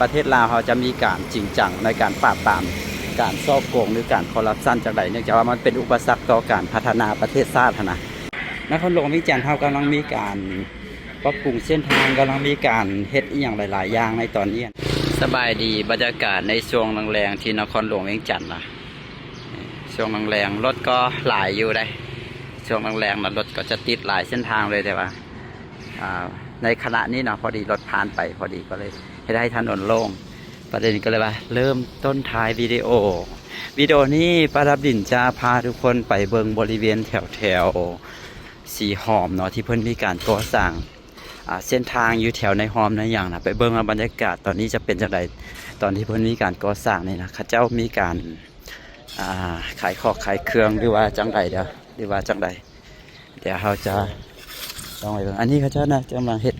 ປະເທດລາວເຮົາຈະມີການຈິງຈັງໃນການປາບປາມການສໍ້ໂກງ ຫຼື ການຄໍຣັບຊັນຈັ່ງໃດ, ເນື່ອງຈາກວ່າມັນເປັນອຸປະສັກຕໍ່ການພັດທະນາປະເທດຊາດຫັ້ນນະ. ນະຄອນຫຼວງວຽງຈັນເຮົາກຳລັງມີການປັບປຸງເສັ້ນທາງ, ກຳລັງມີການເຮັດອີ່ຫຍັງຫຼາຍໆຢ່າງໃນຕອນນີ້. ສະບາຍດີ, ບັນຍາກາດໃນຊ່ວງແລງໆທີ່ນະຄອນຫຼວງວຽງຈັນນະ, ຊ່ວງແລງໆລົດກໍຫຼາຍຢູ່ເດ້. ຊ່ວງແລງໆນະ ລົດກໍຈະຕິດຫຼາຍເສັ້ນທາງເລີຍ, ແຕ່ວ່າ ອ່າ ໃນຂະນະນີ້ເນາະ ພໍດີລົດຜ່ານໄປພໍດີ ກໍເລີຍເຮັດໃຫ້ຖະໜົນໂລ່ງ. ປະເດັນກໍເລີຍວ່າເລີ່ມຕົ້ນຖ່າຍວິດີໂອ. ວິດີໂອນີ້ປາດັບດິນຈະພາທຸກຄົນໄປເບິ່ງບໍລິເວນແຖວໆສີຫອມເນາະ ທີ່ເພິ່ນມີການກໍ່ສ້າງ ອ່າ ເສັ້ນທາງຢູ່ແຖວໃນຫອມໃນຫຍັງນະ. ໄປເບິ່ງວ່າບັນຍາກາດຕອນນີ້ຈະເປັນຈັ່ງໃດ ຕອນທີ່ເພິ່ນມີການກໍ່ສ້າງນີ້ນະ. ເຂົາເຈົ້າມີການ ອ່າ ຂາຍຂອກຂາຍເຄື່ອງ ຫຼືວ່າຈັ່ງໃດເດີ້ ຫຼືວ່າຈັ່ງໃດ. ດຽວເຮົາຈະລອງໄປເບິ່ງ. ອັນນີ້ເຂົາເຈົ້ານະກຳລັງເຮັດ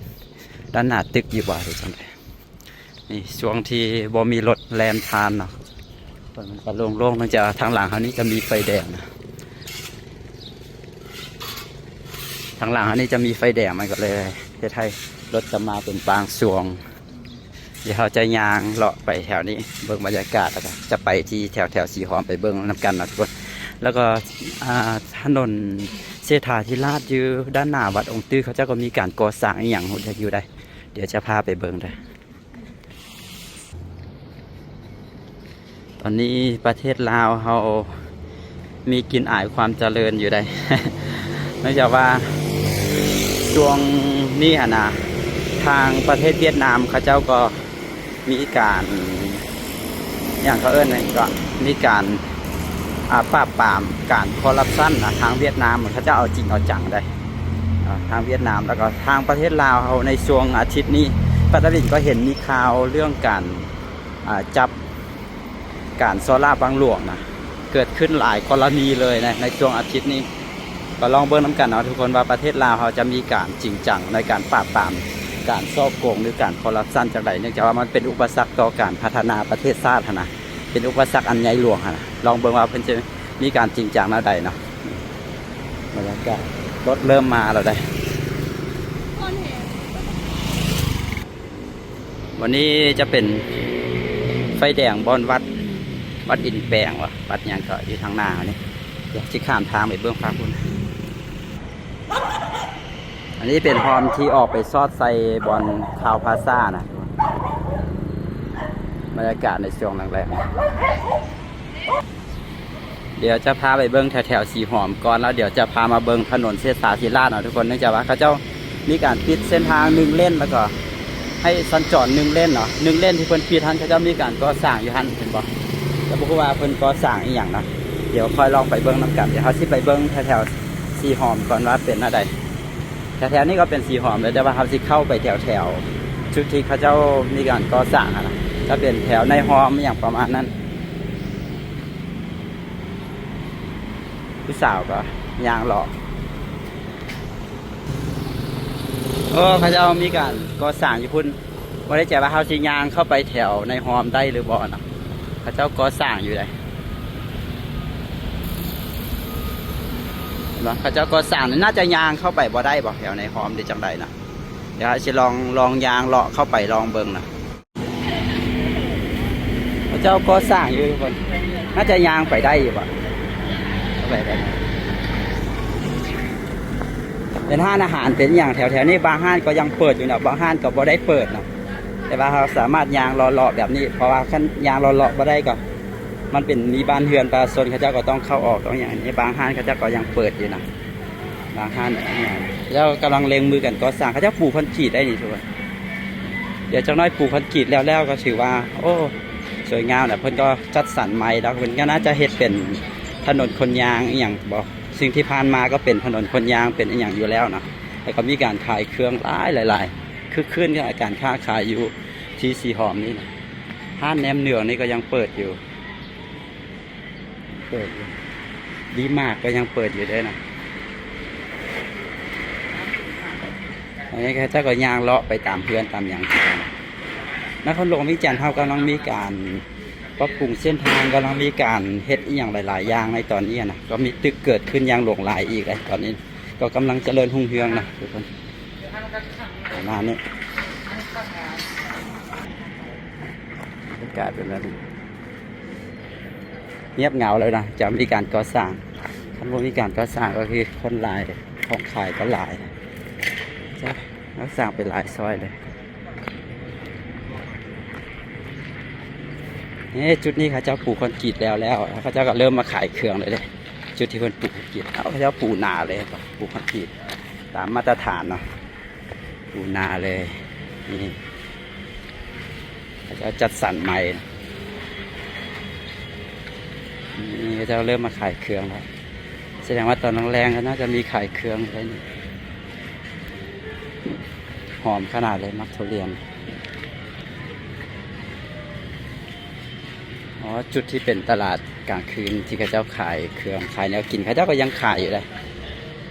ດ້ານໜ້າຕຶກຢູ່ບໍ່ ຫຼືຈັ່ງໃດ? ນີ້ຊ່ວງທີ່ບໍ່ມີລົດແລ່ນຜ່ານເນາະ, ມັນກໍໂລ່ງໆ, ເນື່ອງຈາກທາງຫຼັງເຮົານີ້ຈະມີໄຟແດງນະ, ທາງຫຼັງເຮົານີ້ຈະມີໄຟແດງ, ມັນກໍເລີຍເຮັດໃຫ້ລົດຈະມາເປັນບາງຊ່ວງ. ດຽວເຮົາຈະຍ່າງເລາະໄປແຖວນີ້ເບິ່ງບັນຍາກາດ ແລ້ວກໍຈະໄປທີ່ແຖວໆສີຫອມ ໄປເບິ່ງນຳກັນເນາະທຸກຄົນ. ແລ້ວກໍ ອ່າ ຖະໜົນເສດຖາທິລາດຢູ່ດ້ານໜ້າວັດອົງຕື້ ເຂົາເຈົ້າກໍມີການກໍ່ສ້າງອີ່ຫຍັງຮູ້ຈັກຢູ່ໃດ, ດຽວຈະພາໄປເບິ່ງເດີ້. ຕອນນີ້ປະເທດລາວເຮົາມີກິ່ນອາຍຄວາມຈະເລີນຢູ່ໃດ, ເນື່ອງຈາກວ່າຊ່ວງນີ້ຫັ້ນນະ ທາງປະເທດຫວຽດນາມເຂົາເຈົ້າກໍມີການ ຫຍັງເຂົາເອີ້ນ ກໍມີການ ອ່າ ປາບປາມການຄໍຣັບຊັນນະ. ທາງຫວຽດນາມເຂົາເຈົ້າເອົາຈິງເອົາຈັງໃດ໋ ອ່າ ທາງຫວຽດນາມ. ແລ້ວກໍທາງປະເທດລາວເຮົາໃນຊ່ວງອາທິດນີ້ ປາດາວິນກໍເຫັນມີຂ່າວເລື່ອງການ ອ່າ ຈັບການສໍ້ລາດບັງຫຼວງນະ ເກີດຂຶ້ນຫຼາຍກໍລະນີເລີຍໃນ ໃນຊ່ວງອາທິດນີ້. ກໍລອງເບິ່ງນຳກັນເນາະທຸກຄົນ ວ່າປະເທດລາວເຮົາຈະມີການຈິງຈັງໃນການປາບປາມການສໍ້ໂກງ ຫຼື ການຄໍຣັບຊັນຈັ່ງໃດ, ເນື່ອງຈາກວ່າມັນເປັນອຸປະສັກຕໍ່ການພັດທະນາປະເທດຊາດຫັ້ນນະ, ເປັນອຸປະສັກອັນໃຫຍ່ຫຼວງຫັ້ນນະ. ລອງເບິ່ງວ່າເພິ່ນຈະມີການຈິງຈັງແນວໃດເນາະ. ບັນຍາກາດລົດເລີ່ມມາແລ້ວໃດ໋. ວັນນີ້ຈະເປັນໄຟແດງບ່ອນວັດ ວັດອິນແປງຫວາ ວັດຫຍັງກໍຢູ່ທາງໜ້ານີ້. ດຽວຊິຂ້າມທາງໄປເບິ່ງພາກພຸ້ນ. ອັນນີ້ເປັນຮ່ອມທີ່ອອກໄປຊອດໃສ່ບ່ອນຄາວພາຊານະ. ບັນຍາກາດໃນຊ່ວງແລງໆ ດຽວຈະພາໄປເບິ່ງແຖວໆສີຫອມກ່ອນ ແລ້ວດຽວຈະພາມາເບິ່ງຖະໜົນເສດຖາທິລາດເນາະທຸກຄົນ. ເນື່ອງຈາກວ່າເຂົາເຈົ້າມີການປິດເສັ້ນທາງໜຶ່ງເລນ ແລ້ວກໍໃຫ້ສັນຈອນໜຶ່ງເລນເນາະ, ໜຶ່ງເລນທີ່ເພິ່ນປິດຫັ້ນ ເຂົາເຈົ້າມີການກໍ່ສ້າງຢູ່ຫັ້ນ ເຫັນບໍ່? ແຕ່ບໍ່ຮູ້ວ່າເພິ່ນກໍ່ສ້າງອີ່ຫຍັງເນາະ, ດຽວຄ່ອຍລອງໄປເບິ່ງນຳກັນ. ດຽວເຮົາຊິໄປເບິ່ງແຖວໆສີຫອມກ່ອນວ່າເປັນແນວໃດ. ແຖວໆນີ້ກໍເປັນສີຫອມເລີຍ ແຕ່ວ່າເຮົາຊິເຂົ້າໄປແຖວໆຈຸດທີ່ເຂົາເຈົ້າມີການກໍ່ສ້າງຫັ້ນນະ, ກໍເປັນແຖວໃນຮອມອີ່ຫຍັງປະມານນັ້ນ. ຜູ້ສາວກໍຍ່າງເລາະ. ໂອ້ ເຂົາເຈົ້າມີການກໍ່ສ້າງຢູ່ພຸ້ນ. ບໍ່ແນ່ໃຈວ່າເຮົາຊິຍ່າງເຂົ້າໄປແຖວໃນຮອມໄດ້ຫຼືບໍ່ເນາະ, ເຂົາເຈົ້າກໍ່ສ້າງຢູ່ໃດ໋. ເຫັນບໍ່? ເຂົາເຈົ້າກໍ່ສ້າງ ໜ້າຈະຍ່າງເຂົ້າໄປບໍ່ໄດ້ບໍ່ ແຖວໃນຮອມ ຫຼືຈັ່ງໃດນະ? ດຽວເຮົາຊິລອງ ລອງຍ່າງເລາະເຂົ້າໄປລອງເບິ່ງນະ. ເຂົາເຈົ້າກໍ່ສ້າງຢູ່ທຸກຄົນ, ໜ້າຈະຍ່າງໄປໄດ້ຢູ່ບໍ່? ເຂົ້າໄປໄດ້. ເປັນຮ້ານອາຫານເປັນຫຍັງແຖວໆນີ້, ບາງຮ້ານກໍຍັງເປີດຢູ່ເນາະ, ບາງຮ້ານກໍບໍ່ໄດ້ເປີດເນາະ, ແຕ່ວ່າເຮົາສາມາດຍ່າງເລາະໆແບບນີ້, ເພາະວ່າຄັນຍ່າງເລາະໆບໍ່ໄດ້ກໍ ມັນເປັນມີບ້ານເຮືອນປະຊາຊົນ ເຂົາເຈົ້າກໍຕ້ອງເຂົ້າອອກຕ້ອງຫຍັງ. ໃນບາງຮ້ານເຂົາເຈົ້າກໍຍັງເປີດຢູ່ນະ, ບາງຮ້ານ. ແລ້ວກຳລັງເລັ່ງມືກັນກໍ່ສ້າງ, ເຂົາເຈົ້າປູຄອນກຣີດໄດ້ນີ້ທຸກຄົນ. ດຽວຈັກໜ້ອຍປູຄອນກຣີດແລ້ວໆ ກໍຖືວ່າ ໂອ້ ສວຍງາມນະ. ເພິ່ນກໍຈັດສັນໃໝ່ແລ້ວ, ເພິ່ນກໍໜ້າຈະເຮັດເປັນຖະໜົນຄົນຍ່າງອີ່ຫຍັງບໍ. ສິ່ງທີ່ຜ່ານມາກໍເປັນຖະໜົນຄົນຍ່າງ ເປັນອີ່ຫຍັງຢູ່ແລ້ວນະ, ແລ້ວກໍມີການຂາຍເຄື່ອງຫຼາຍໆ ຄຶກຄື້ນກັບການຄ້າຂາຍຢູ່ທີ່ສີຫອມນີ້ນະ. ຮ້ານແໜມເໜືອງນີ້ກໍຍັງເປີດຢູ່. ເປີດຢູ່, ດີມາກກໍຍັງເປີດຢູ່ເດ້ນະ. ອັນນີ້ເຂົາເຈົ້າກໍຍ່າງເລາະໄປຕາມເຮືອນຕາມຫຍັງ. ນະຄອນຫຼວງວຽງຈັນເຮົາກຳລັງມີການປັບປຸງເສັ້ນທາງ, ກຳລັງມີການເຮັດອີ່ຫຍັງຫຼາຍໆຢ່າງໃນຕອນນີ້ນະ, ກໍມີຕຶກເກີດຂຶ້ນຢ່າງຫຼວງຫຼາຍອີກເດ້ຕອນນີ້, ກໍກຳລັງຈະເລີນຮຸ່ງເຮືອງນະທຸກຄົນ. ປະມານນີ້. ກາດເປັນແບບນີ້ ງຽບເຫງົາເລີຍນະ ຈະມີການກໍ່ສ້າງ. ຄັນບໍ່ມີການກໍ່ສ້າງກໍຄືຄົນຫຼາຍ ຂອງຂາຍກໍຫຼາຍ. ເຂົາສ້າງເປັນຫຼາຍຊອຍເລີຍ. ເອີ ຈຸດນີ້ເຂົາເຈົ້າປູຄອນກຣີດແລ້ວແລ້ວ ເຂົາເຈົ້າກໍເລີ່ມມາຂາຍເຄື່ອງເລີຍເດ້. ຈຸດທີ່ເພິ່ນປູຄອນກຣີດ ເອົາ ເຂົາເຈົ້າປູໜາເລີຍ ປູຄອນກຣີດຕາມມາດຕະຖານເນາະ. ປູໜາເລີຍ ນີ້ເຂົາເຈົ້າຈັດສັນໃໝ່. ນີ້ເຂົາເຈົ້າເລີ່ມມາຂາຍເຄື່ອງແລ້ວ ສະແດງວ່າຕອນແລງໆ ກໍໜ້າຈະມີຂາຍເຄື່ອງໄດ້ນີ້. ຫອມຂະໜາດເລີຍ ໝາກທຸລຽນ. ອໍ ຈຸດທີ່ເປັນຕະຫຼາດກາງຄືນທີ່ເຂົາເຈົ້າຂາຍເຄື່ອງຂາຍແນວກິນ ເຂົາເຈົ້າກໍຍັງຂາຍຢູ່ເດ້.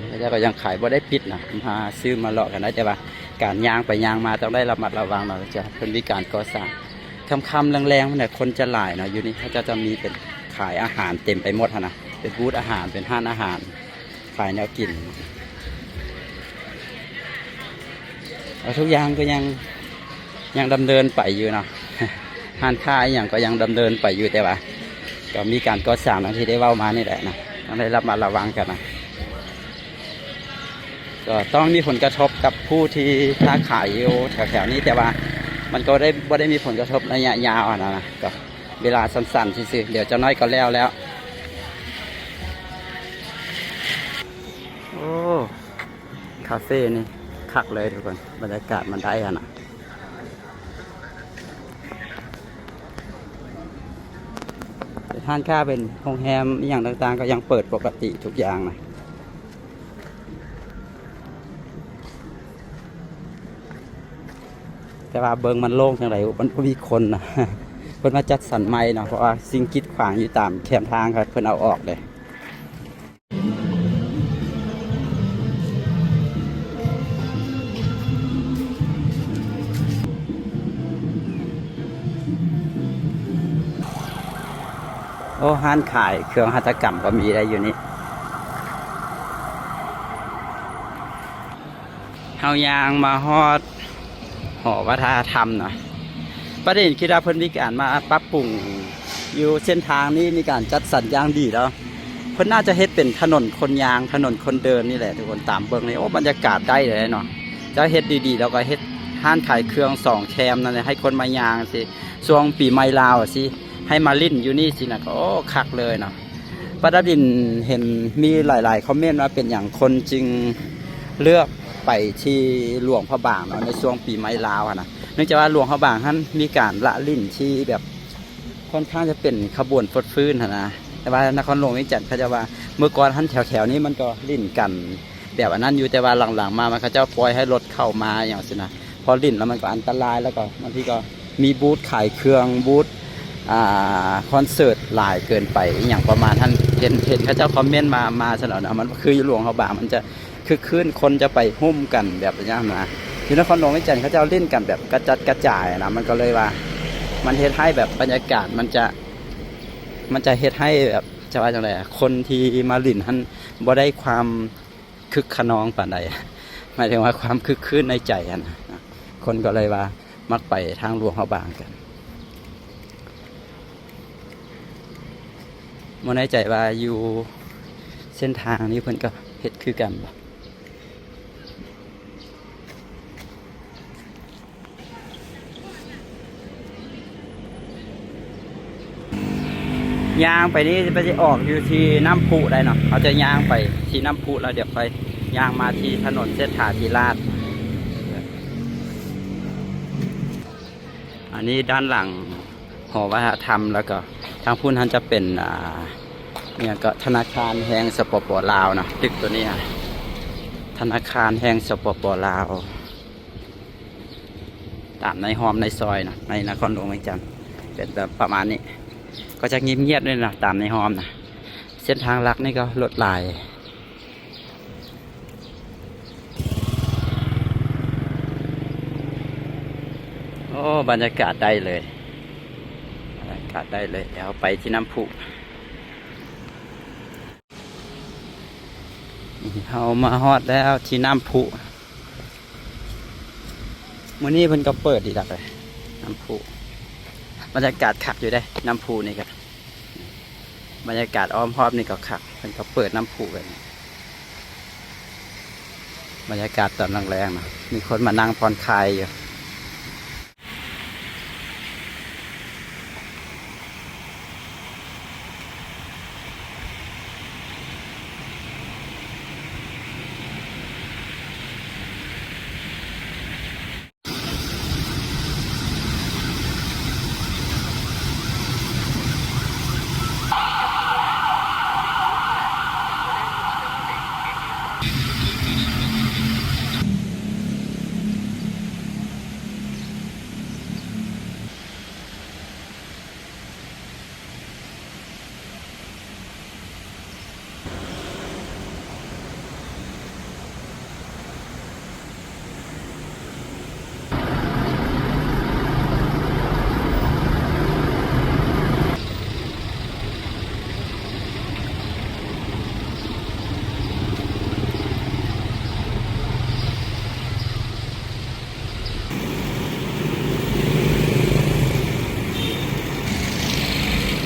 ເຂົາເຈົ້າກໍຍັງຂາຍ ບໍ່ໄດ້ປິດນະ ມາຊື້ມາເລາະກັນໄດ້ ແຕ່ວ່າການຍ່າງໄປຍ່າງມາຕ້ອງໄດ້ລະມັດລະວັງເນາະ. ເຂົາເຈົ້າ ເພິ່ນມີການກໍ່ສ້າງ ຄ່ຳໆ ແລງໆ ພຸ້ນນະ ຄົນຈະຫຼາຍເນາະ. ຢູ່ນີ້ເຂົາເຈົ້າຈະມີເປັນຂາຍອາຫານເຕັມໄປໝົດຫັ້ນນະ ເປັນບູດອາຫານ ເປັນຮ້ານອາຫານ ຂາຍແນວກິນ. ເອົາ ທຸກຢ່າງກໍຍັງ ຍັງດຳເນີນໄປຢູ່ເນາະ ຮ້ານຄ້າອີ່ຫຍັງກໍຍັງດຳເນີນໄປຢູ່ ແຕ່ວ່າກໍມີການກໍ່ສ້າງດັ່ງທີ່ໄດ້ເວົ້າມານີ້ແຫຼະນະ ຕ້ອງໄດ້ລະມັດລະວັງກັນນະ. ກໍຕ້ອງມີຜົນກະທົບກັບຜູ້ທີ່ຄ້າຂາຍຢູ່ແຖວໆ ນີ້ ແຕ່ວ່າມັນກໍໄດ້ ບໍ່ໄດ້ມີຜົນກະທົບໄລຍະຍາວຫັ້ນນະ ກໍເວລາສັ້ນໆ ຊື່ໆ ດຽວຈັກໜ້ອຍກໍແລ້ວແລ້ວ. ໂອ້ ຄາເຟນີ້ຄັກເລີຍທຸກຄົນ ບັນຍາກາດມັນໄດ້ຫັ້ນນະ. ເປັນຮ້ານຄ້າ ເປັນໂຮງແຮມ ອີ່ຫຍັງຕ່າງໆ ກໍຍັງເປີດປົກກະຕິທຸກຢ່າງນະ ແຕ່ວ່າເບິ່ງມັນໂລ່ງຈັ່ງໃດ ມັນບໍ່ມີຄົນນະ. ເພິ່ນມາຈັດສັນໃໝ່ເນາະ ເພາະວ່າສິ່ງກີດຂວາງຢູ່ຕາມແຄມທາງ ເພິ່ນເອົາອອກເດ້. ໂອ້ ຮ້ານຂາຍເຄື່ອງຫັດຖະກຳກໍມີໄດ້ຢູ່ນີ້. ເຮົາຍ່າງມາຮອດ ຫໍວັດທະນະທຳນະ ປະເດັນຄິດວ່າເພິ່ນມີການມາປັບປຸງຢູ່ເສັ້ນທາງນີ້ ມີການຈັດສັນຢ່າງດີແລ້ວ. ເພິ່ນໜ້າຈະເຮັດເປັນຖະໜົນຄົນຍ່າງ ຖະໜົນຄົນເດີນນີ້ແຫຼະທຸກຄົນ ຕາມເບິ່ງນີ້. ໂອ້ ບັນຍາກາດໄດ້ເລີຍເນາະ ເຈົ້າເຮັດດີໆ ແລ້ວກໍເຮັດຮ້ານຂາຍເຄື່ອງສອງແຄມນັ້ນແຫຼະ ໃຫ້ຄົນມາຍ່າງຊີ້ ຊ່ວງປີໃໝ່ລາວຊີ້ ໃຫ້ມາຫຼິ້ນຢູ່ນີ້ຊີ້ນະ ໂອ້ ຄັກເລີຍເນາະ. ປະດັບດິນເຫັນມີຫຼາຍໆຄອມເມັນວ່າ ເປັນຫຍັງຄົນຈຶ່ງເລືອກໄປທີ່ຫຼວງພະບາງເນາະ ໃນຊ່ວງປີໃໝ່ລາວຫັ້ນນະ ເນື່ອງຈາກວ່າຫຼວງພະບາງຫັ້ນມີການລະຫຼິ້ນທີ່ແບບຄ່ອນຂ້າງຈະເປັນຂະບວນຟົດຟື້ນຫັ້ນນະ. ແຕ່ວ່ານະຄອນຫຼວງວຽງຈັນເຂົາເຈົ້າວ່າ ເມື່ອກ່ອນຫັ້ນແຖວໆນີ້ມັນກໍຫຼິ້ນກັນ ແບບອັນນັ້ນຢູ່ ແຕ່ວ່າຫຼັງໆມາ ມັນເຂົາເຈົ້າປ່ອຍໃຫ້ລົດເຂົ້າມາຫຍັງຊີ້ນະ ພໍຫຼິ້ນແລ້ວມັນກໍອັນຕະລາຍ ແລ້ວກໍບາງທີກໍມີບູດຂາຍເຄື່ອງ ບູດ ອ່າ ຄອນເສີດຫຼາຍເກີນໄປ ອີ່ຫຍັງປະມານນັ້ນ. ເຫັນ ເຫັນເຂົາເຈົ້າຄອມເມັນມາ ມາຊັ້ນແຫຼະນະ ມັນຄືຢູ່ຫຼວງພະບາງ ມັນຈະຄຶກຄື້ນ ຄົນຈະໄປຮຸ້ມກັນແບບຫຍັງນະ. ຢູ່ນະຄອນຫຼວງວຽງຈັນເຂົາເຈົ້າຫຼິ້ນກັນແບບກະຈັດກະຈາຍນະ ມັນກໍເລີຍວ່າ ມັນເຮັດໃຫ້ແບບບັນຍາກາດມັນຈະ ມັນຈະເຮັດໃຫ້ແບບ ຈະວ່າຈັ່ງໃດ ຄົນທີ່ມາຫຼິ້ນຫັ້ນບໍ່ໄດ້ຄວາມ ຄຶກຂະນອງປານໃດ ໝາຍເຖິງວ່າຄວາມຄຶກຄື້ນໃນໃຈຫັ້ນນະ ຄົນກໍເລີຍວ່າມັກໄປທາງຫຼວງພະບາງກັນ. ບໍ່ແນ່ໃຈວ່າຢູ່ເສັ້ນທາງນີ້ເພິ່ນກໍເຮັດຄືກັນບໍ່? ຍ່າງໄປນີ້ໄປຊິອອກຢູ່ທີ່ນ້ຳພຸໄດ້ເນາະ ເຮົາຈະຍ່າງໄປທີ່ນ້ຳພຸ ແລ້ວດຽວຄ່ອຍຍ່າງມາທີ່ຖະໜົນເສດຖາທິລາດ. ອັນນີ້ດ້ານຫຼັງຫໍວັດທະນະທຳ ແລ້ວກໍທາງພຸ້ນຫັ້ນຈະເປັນ ອ່າ ອີ່ຫຍັງກໍ ທະນາຄານແຫ່ງ ສປປ ລາວເນາະ ຕຶກໂຕນີ້ ທະນາຄານແຫ່ງ ສປປ ລາວ. ຕາມໃນຮ່ອມໃນຊອຍນະ ໃນນະຄອນຫຼວງວຽງຈັນ ເປັນແບບປະມານນີ້ ກໍຈະງຽບໆເລີຍນະ ຕາມໃນຮ່ອມນະ. ເສັ້ນທາງຫຼັກນີ້ກໍລົດຫຼາຍ. ໂອ້ ບັນຍາກາດໄດ້ເລີຍ ບັນຍາກາດໄດ້ເລີຍ. ດຽວໄປທີ່ນ້ຳພຸ. ນີ້ເຮົາມາຮອດແລ້ວທີ່ນ້ຳພຸ. ມື້ນີ້ເພິ່ນກໍເປີດອີກແລ້ວເລີຍ ນ້ຳພຸ. ບັນຍາກາດຄັກຢູ່ເດ້ ນ້ຳພຸນີ້ກໍ ບັນຍາກາດອ້ອມຮອບນີ້ກໍຄັກ ເພິ່ນກໍເປີດນ້ຳພຸແບບນີ້ ບັນຍາກາດຕອນແລງໆນະ ມີຄົນມານັ່ງຜ່ອນຄາຍຢູ່.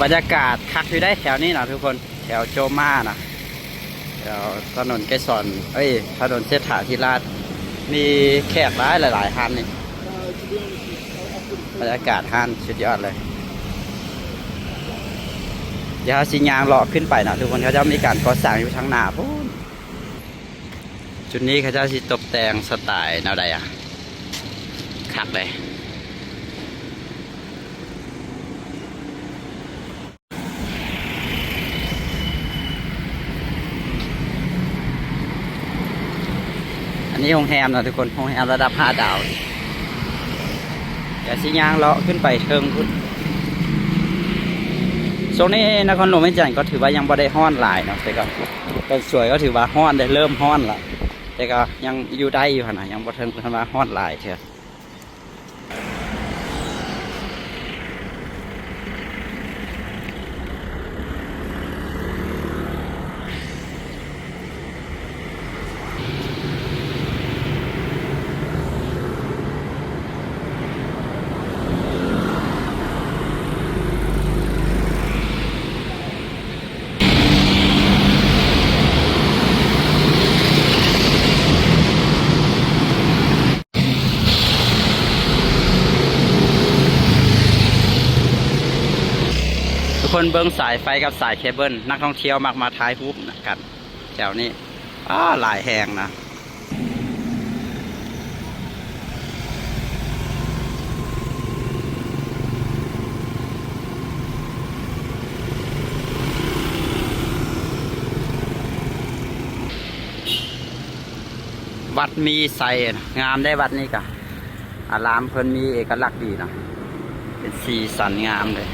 ບັນຍາກາດຄັກຢູ່ໄດ໋ແຖວນີ້ນະທຸກຄົນ ແຖວໂຈມານະ ແຖວຖະໜົນໄກສອນ ເອີຍ ຖະໜົນເສດຖາທິລາດ ມີແຂກຫຼາຍ ຫຼາຍໆຮ້ານນີ້ ບັນຍາກາດຮ້ານສຸດຍອດເລີຍ. ດຽວເຮົາຊິຍ່າງເລາະຂຶ້ນໄປເນາະທຸກຄົນ ເຂົາເຈົ້າມີການກໍ່ສ້າງຢູ່ທາງໜ້າພຸ້ນ. ຈຸດນີ້ເຂົາເຈົ້າຊິຕົບແຕ່ງສະໄຕແນວໃດອະ? ຄັກເດ້. ອັນນີ້ໂຮງແຮມເນາະທຸກຄົນ ໂຮງແຮມລະດັບຫ້າດາວ. ດຽວຊິຍ່າງເລາະຂຶ້ນໄປເທິງພຸ້ນ. ຊ່ວງນີ້ນະຄອນຫຼວງວຽງຈັນກໍຖືວ່າຍັງບໍ່ໄດ້ຮ້ອນຫຼາຍເນາະ ແຕ່ກໍ ຕອນສວຍກໍຖືວ່າຮ້ອນເດ້ ເລີ່ມຮ້ອນລະ ແຕ່ກໍຍັງຢູ່ໄດ້ຢູ່ຫັ້ນນະ ຍັງບໍ່ເຖິງຂັ້ນວ່າຮ້ອນຫຼາຍເທື່ອ. ທຸກຄົນເບິ່ງສາຍໄຟກັບສາຍເຄເບິນ ນັກທ່ອງທ່ຽວມັກມາຖ່າຍຮູບກັນແຖວນີ້ ອ້າ ຫຼາຍແຮງນະ. ວັດມີໄຊ ງາມເດ້ວັດນີ້ກະ ອາລາມເພິ່ນມີເອກະລັກດີເນາະ ເປັນສີສັນງາມເດ້.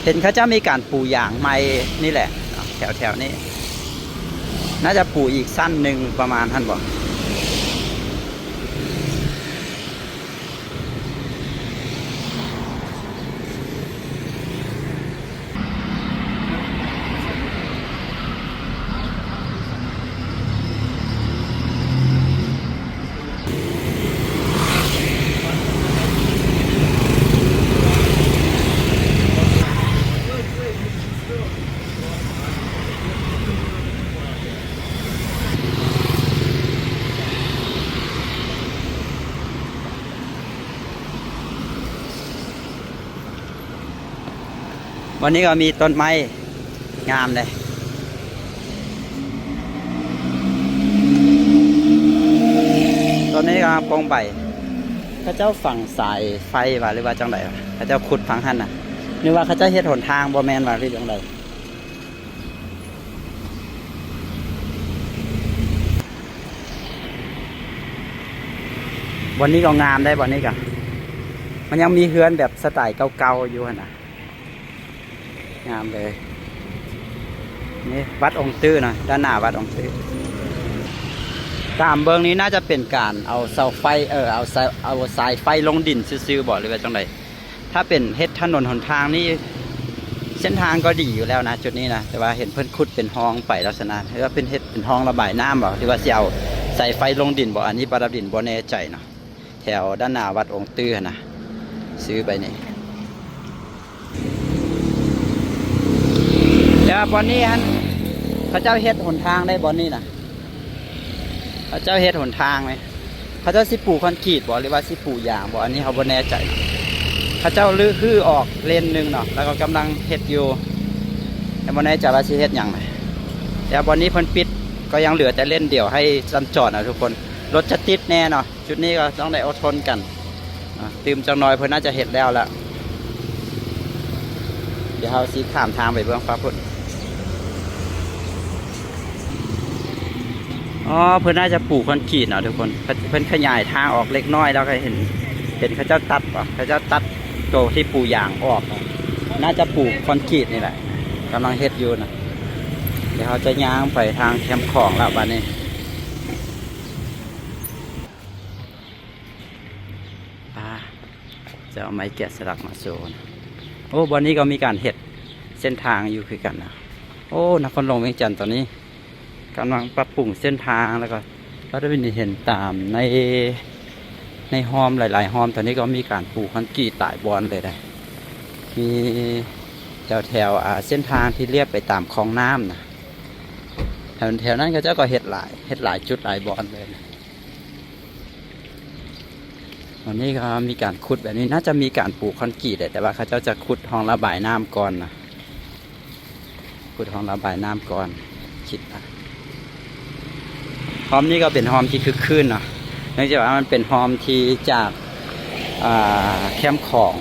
ເຫັນເຂົາເຈົ້າມີການປູຢາງໃໝ່ນີ້ແຫຼະເນາະ ແຖວໆນີ້ ໜ້າຈະປູອີກຊັ້ນໜຶ່ງປະມານຫັ້ນບໍ. ວັນນີ້ກໍມີຕົ້ນໄມ້ງາມເດ້ ຕົ້ນນີ້ກໍໂປ່ງໃບ. ເຂົາເຈົ້າຝັງສາຍໄຟຫວາ ຫຼືວ່າຈັ່ງໃດຫວາ? ເຂົາເຈົ້າຂຸດຝັງຫັ້ນນະ ຫຼືວ່າເຂົາເຈົ້າເຮັດຫົນທາງບໍ່ແມ່ນຫວາ ຫຼືຈັ່ງໃດ? ບ່ອນນີ້ກໍງາມໄດ໋ ບ່ອນນີ້ກໍ ມັນຍັງມີເຮືອນແບບສະໄຕເກົ່າໆຢູ່ຫັ້ນນະ ງາມເລີຍ. ນີ້ວັດອົງຕື້ເນາະ ດ້ານໜ້າວັດອົງຕື້. ຕາມເບິ່ງນີ້ໜ້າຈະເປັນການເອົາເສົາໄຟ ເອີ ເອົາສາຍ ເອົາສາຍໄຟລົງດິນຊື່ໆບໍ ຫຼືວ່າຈັ່ງໃດ? ຖ້າເປັນເຮັດຖະໜົນຫົນທາງນີ້ ເສັ້ນທາງກໍດີຢູ່ແລ້ວນະ ຈຸດນີ້ນະ ແຕ່ວ່າເຫັນເພິ່ນຂຸດເປັນຮ່ອງໄປລັກສະນະ ຫຼືວ່າເພິ່ນເຮັດເປັນຮ່ອງລະບາຍນ້ຳບໍ ຫຼືວ່າຊິເອົາສາຍໄຟລົງດິນບໍ ອັນນີ້ປະດັບດິນບໍ່ແນ່ໃຈເນາະ. ແຖວດ້ານໜ້າວັດອົງຕື້ຫັ້ນນະ ຊື້ໄປນີ້. ແຕ່ວ່າບ່ອນນີ້ຫັ້ນ ເຂົາເຈົ້າເຮັດຫົນທາງໄດ້ ບ່ອນນີ້ນະ ເຂົາເຈົ້າເຮັດຫົນທາງເລີຍ. ເຂົາເຈົ້າຊິປູຄອນກຣີດບໍ່ ຫຼືວ່າຊິປູຢາງບໍ່ ອັນນີ້ເຮົາບໍ່ແນ່ໃຈ. ເຂົາເຈົ້າຮື້ ຮື້ອອກເລນໜຶ່ງເນາະ ແລ້ວກໍກຳລັງເຮັດຢູ່ ແຕ່ບໍ່ແນ່ໃຈວ່າຊິເຮັດຫຍັງນະ. ແຕ່ບ່ອນນີ້ເພິ່ນປິດ ກໍຍັງເຫຼືອແຕ່ເລນດຽວໃຫ້ສັນຈອນນະທຸກຄົນ ລົດຈະຕິດແນ່ເນາະ. ຈຸດນີ້ກໍຕ້ອງໄດ້ອົດທົນກັນ ອາ ຕື່ມຈັກໜ່ອຍເພິ່ນໜ້າຈະເຮັດແລ້ວລະ. ດຽວເຮົາຊິຂ້າມທາງໄປເບິ່ງຝັ່ງພຸ້ນ. ອໍ ເພິ່ນໜ້າຈະປູຄອນກຣີດເນາະທຸກຄົນ ເພິ່ນຂະຫຍາຍທາງອອກເລັກນ້ອຍ ແລ້ວກໍເຫັນ ເຫັນເຂົາເຈົ້າຕັດບໍ່ ເຂົາເຈົ້າຕັດໂຕທີ່ປູຢາງອອກ ໜ້າຈະປູຄອນກຣີດນີ້ແຫຼະ ກຳລັງເຮັດຢູ່ນະ. ດຽວເຮົາຈະຍ່າງໄປທາງແຄມຂອງລະບາດນີ້. ອາ ຈະເອົາໄມ້ແກະສະຫຼັກມາໂຊນະ. ໂອ້ ບ່ອນນີ້ກໍມີການເຮັດເສັ້ນທາງຢູ່ຄືກັນນະ. ໂອ້ ນະຄອນຫຼວງວຽງຈັນຕອນນີ້ກຳລັງປັບປຸງເສັ້ນທາງ ແລ້ວກໍ ກໍໄດ້ເຫັນຕາມໃນ ໃນຮ່ອມ ຫຼາຍໆຮ່ອມ ຕອນນີ້ກໍມີການປູຄອນກຣີດຫຼາຍບ່ອນເລີຍນະ. ມີແຖວໆ ອາ ເສັ້ນທາງທີ່ລຽບໄປຕາມຄອງນ້ຳນະ ແຖວ ແຖວນັ້ນເຂົາເຈົ້າກໍເຮັດຫຼາຍ ເຮັດຫຼາຍຈຸດຫຼາຍບ່ອນເລີຍນະ. ອັນນີ້ກໍມີການຂຸດແບບນີ້ ໜ້າຈະມີການປູຄອນກຣີດແຫຼະ ແຕ່ວ່າເຂົາເຈົ້າຈະຂຸດຮ່ອງລະບາຍນ້ຳກ່ອນນະ ຂຸດຮ່ອງລະບາຍນ້ຳກ່ອນ ຄິດວ່າ. ຮ່ອມນີ້ກໍເປັນຮ່ອມທີ່ຄຶກຄື້ນເນາະ ເນື່ອງຈາກວ່າມັນເປັນຮ່ອມທີ່ຈາກ ອ່າ ແຄມຂອງ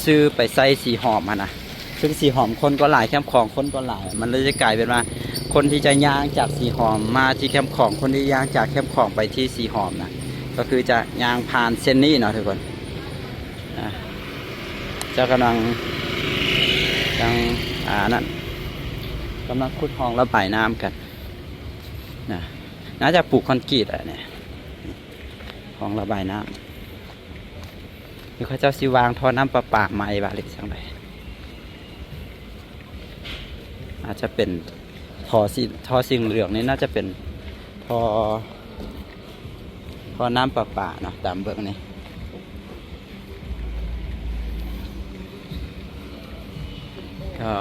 ຊື້ໄປໃສ່ສີຫອມຫັ້ນນະ ເຊິ່ງສີຫອມຄົນກໍຫຼາຍ ແຄມຂອງຄົນກໍຫຼາຍ ມັນເລີຍຈະກາຍເປັນວ່າ ຄົນທີ່ຈະຍ່າງຈາກສີຫອມມາທີ່ແຄມຂອງ ຄົນທີ່ຍ່າງຈາກແຄມຂອງໄປທີ່ສີຫອມນະ ກໍຄືຈະຍ່າງຜ່ານເສັ້ນນີ້ເນາະທຸກຄົນ. ອາ ເຈົ້າກຳລັງ ຍັງ ອາ ນັ້ນ ກຳລັງຂຸດຮ່ອງລະບາຍນ້ຳກັນນະ ໜ້າຈະປູຄອນກຣີດແຫຼະນີ້ ຮ່ອງລະບາຍນ້ຳ. ຫຼືເຂົາເຈົ້າຊິວາງທໍ່ນ້ຳປະປາໃໝ່ບໍ ຫຼືຈັ່ງໃດ? ອາດຈະເປັນທໍ່ສີ ທໍ່ສີເຫຼືອງນີ້ ໜ້າຈະເປັນທໍ່ ທໍ່ນ້ຳປະປາເນາະ ຕາມເບິ່ງນີ້. ກໍ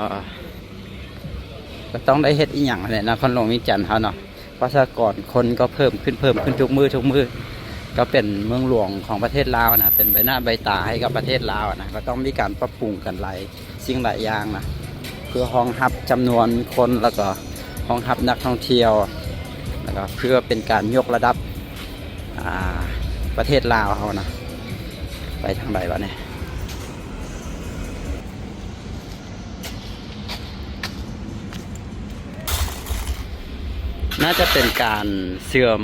ກໍຕ້ອງໄດ້ເຮັດອີ່ຫຍັງຫັ້ນແຫຼະ ນະຄອນຫຼວງວຽງຈັນເຮົາເນາະ. ປະຊາກອນຄົນກໍເພີ່ມຂຶ້ນ ເພີ່ມຂຶ້ນທຸກມື້ ທຸກມື້ ກໍເປັນເມືອງຫຼວງຂອງປະເທດລາວນະ ເປັນໃບໜ້າໃບຕາໃຫ້ກັບປະເທດລາວນະ ກໍຕ້ອງມີການປັບປຸງກັນຫຼາຍສິ່ງຫຼາຍຢ່າງນະ ເພື່ອຮອງຮັບຈຳນວນຄົນ ແລ້ວກໍຮອງຮັບນັກທ່ອງທ່ຽວ ແລ້ວກໍເພື່ອເປັນການຍົກລະດັບ ອ່າ ປະເທດລາວເຮົານະ. ໄປທາງໃດວະນີ້? ໜ້າຈະເປັນການເຊື່ອມ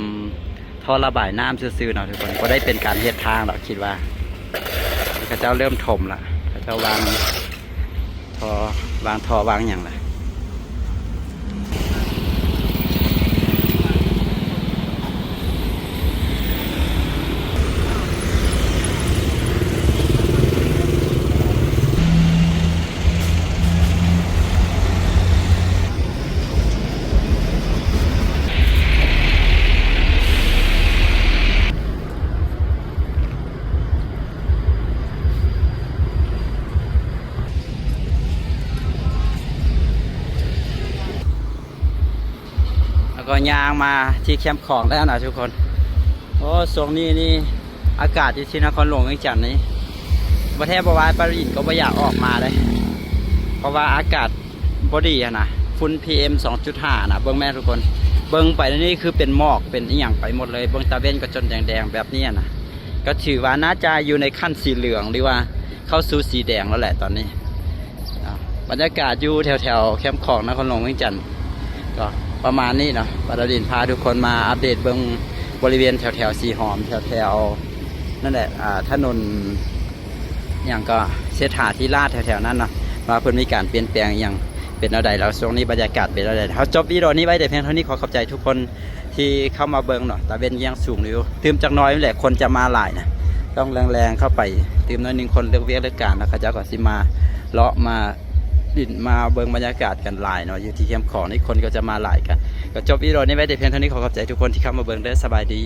ທໍ່ລະບາຍນ້ຳຊື່ໆເນາະທຸກຄົນ ບໍ່ໄດ້ເປັນການເຮັດທາງດອກ ຄິດວ່າ. ເຂົາເຈົ້າເລີ່ມຖົມລະ ເຂົາເຈົ້າວາງທໍ່ ວາງທໍ່ວາງຫຍັງລະ. ແລ້ວກໍຍ່າງມາທີ່ແຄມຂອງແລ້ວນະທຸກຄົນ. ໂອ້ ຊ່ວງນີ້ນີ້ອາກາດຢູ່ທີ່ນະຄອນຫຼວງວຽງຈັນນີ້ ບໍ່ແທ້ບໍ່ວ່າປາຣີນກໍບໍ່ຢາກອອກມາເດ້ ເພາະວ່າອາກາດບໍ່ດີຫັ້ນນະ ຝຸ່ນ ພີເອັມ ສອງຈຸດຫ້ານະ. ເບິ່ງແມ່ນທຸກຄົນ ເບິ່ງໄປນີ້ຄືເປັນໝອກເປັນອີ່ຫຍັງໄປໝົດເລີຍ ເບິ່ງຕາເວັນກໍຈົນແດງໆແບບນີ້ນະ ກໍຖືວ່າໜ້າຈະຢູ່ໃນຂັ້ນສີເຫຼືອງ ຫຼືວ່າເຂົ້າສູ່ສີແດງແລ້ວແຫຼະຕອນນີ້. ບັນຍາກາດຢູ່ແຖວໆແຄມຂອງນະຄອນຫຼວງວຽງຈັນ ກໍປະມານນີ້ເນາະ. ປາດາດິນພາທຸກຄົນມາອັບເດດເບິ່ງບໍລິເວນແຖວໆສີຫອມ ແຖວໆ ນັ້ນແຫຼະ ອ່າ ຖະໜົນຫຍັງກໍ ເສດຖາທິລາດ ແຖວໆນັ້ນເນາະ ວ່າເພິ່ນມີການປ່ຽນແປງອີ່ຫຍັງເປັນແນວໃດ ແລ້ວຊ່ວງນີ້ບັນຍາກາດເປັນແນວໃດ. ເຮົາຈົບວິດີໂອນີ້ໄວ້ແຕ່ພຽງເທົ່ານີ້ ຂໍຂອບໃຈທຸກຄົນ ທີ່ເຂົ້າມາເບິ່ງເນາະ. ຕາເວັນຍັງສູງຢູ່ ຕື່ມຈັກໜ້ອຍແຫຼະ ຄົນຈະມາຫຼາຍນະ ຕ້ອງແລງໆເຂົ້າໄປຕື່ມໜ້ອຍໜຶ່ງ ຄົນເລີກວຽກເລີກການ ແລ້ວເຂົາເຈົ້າກໍຊິມາເລາະມາຫຼິ້ນມາເບິ່ງບັນຍາກາດກັນຫຼາຍເນາະ. ຢູ່ທີ່ແຄມຂອງນີ້ຄົນກໍຈະມາຫຼາຍກັນ. ກໍຈົບວິດີໂອນີ້ໄວ້ແຕ່ພຽງເທົ່ານີ້ ຂໍຂອບໃຈທຸກຄົນທີ່ເຂົ້າມາເບິ່ງເດີ ສະບາຍດີ.